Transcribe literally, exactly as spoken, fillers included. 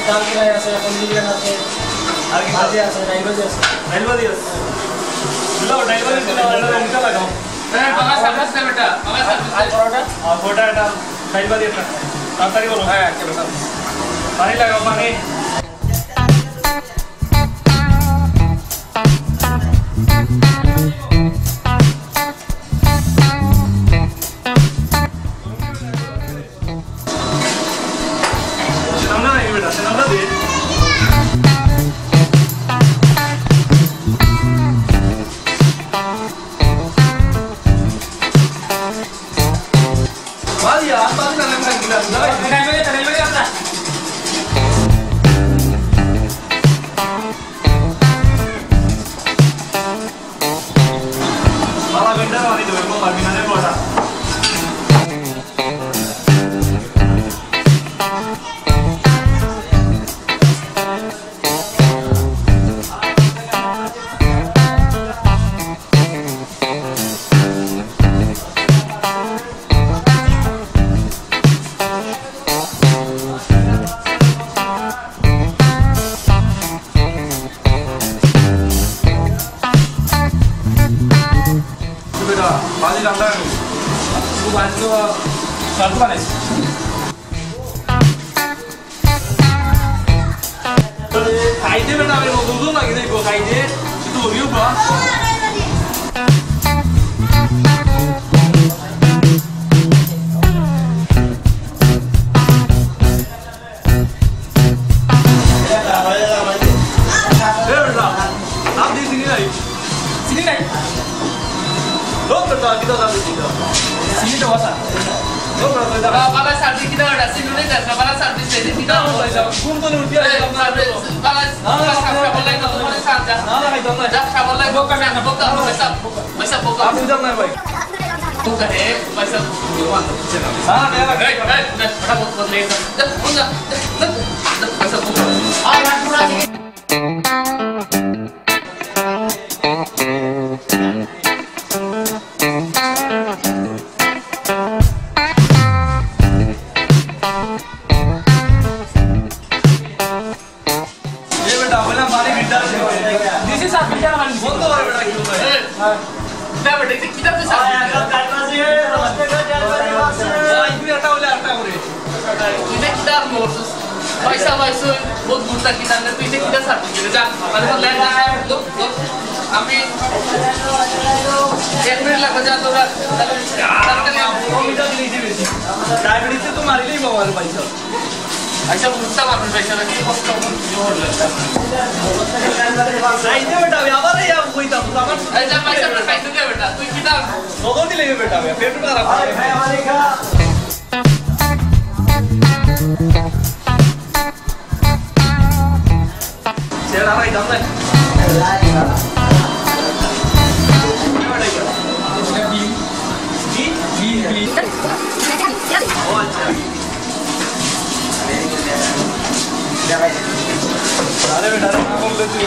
চাল কিনা আছে, এখন বিরিয়ানি আছে, আর কি ভাজি আছে, ডাইল ভাজি আছে। ডাইল ভাজি আছে। দিলাও, ডাইল ভাজি দিলাও, এটা লঙ্কা লাগাও। হ্যাঁ, বাবা, সামনে আসতে বেটা, বাবা, সামনে আসতে। আর পরোটা? আর পরোটা এটা, ডাইল ভাজি একটা। তাড়াতাড়ি বলো। হ্যাঁ, আচ্ছা, বেটা। পানি লাগাও, পানি। খাইতে বেটা, আমি নতুন নতুন লাগি যাইব, খাইতে। তুই তো বলিও বা। এ বেটা, নাম দিয়ে চিনি নাই। চিনি নাই? লোক বেটা, কিতা নাম দিয়ে চিনি? চিনি তো বাসা। লোক বেটা, তুই যা। বাবা, বাবা, সাথে কিতা বেটা? চিনি নাই, বাবা, সাথে চিনি কিতা? না, ভাই, যা। কোন কোন উঠে আসে? এই, আপনার সাথে, বাবা, না, না, বাবা, না, সাথে বলে, না, তোমার সাথে যা। না, না, ভাই, যাও না। যা, সাথে বলে, বোকা, বোকা, বোকা, বোকা। পয়সা, পয়সা, পয়সা, পয়সা। আপনি যান না, ভাই। পয়সা, পয়সা। হ্যাঁ, হ্যাঁ। এই, এই, এই, ফটাফট করে নিয়ে যা। যা, যা, যা, যা, যা, পয়সা, পয়সা। আর রাখবো না। এ বেটা, বললাম পানি ভিতরে আছে। দিছি স্যার, ভিতরে পানি। বন্ধ করে বেটা, কি বলে? এ, না বেটা, এটা কিতা কইছ? আয়, একটা চার পাঁচে, দশ টাকা চার পাঁচে। ওই, তুই একটা হলে একটা করে। তুই এটা কিতা করছস? পয়সা পাইছস, বহুত গুরুত্ব কিতা না, তুই এটা কিতা সার্টিফিকেট? যা, আমি তো ল্যান্ড আছে, লোক, লোক, আমি এক মিনিট লাগবে, যা তোরা, তাড়াতাড়ি। ডায়াবেটিসে তো মারিলেই বাবা আর পয়সা। আচ্ছা, বুঝতে পারবি ভাই, সেটা কি কষ্ট হবে, কি হলো? এই যে বেটা, আমি আবার এই আপ কইতাম, আমার এই যে ভাই, সামনে খাইতে দে বেটা, তুই কিতা? নজর দিলে এই বেটা, আমি পেট খারাপ। আরে ভাই, আমার এই খা। চেহারা ভাই, দাম নাই। এটা ডিম। ডিম? ডিম, ডিম। ও আচ্ছা। আরে বেটা, না বললে তুই।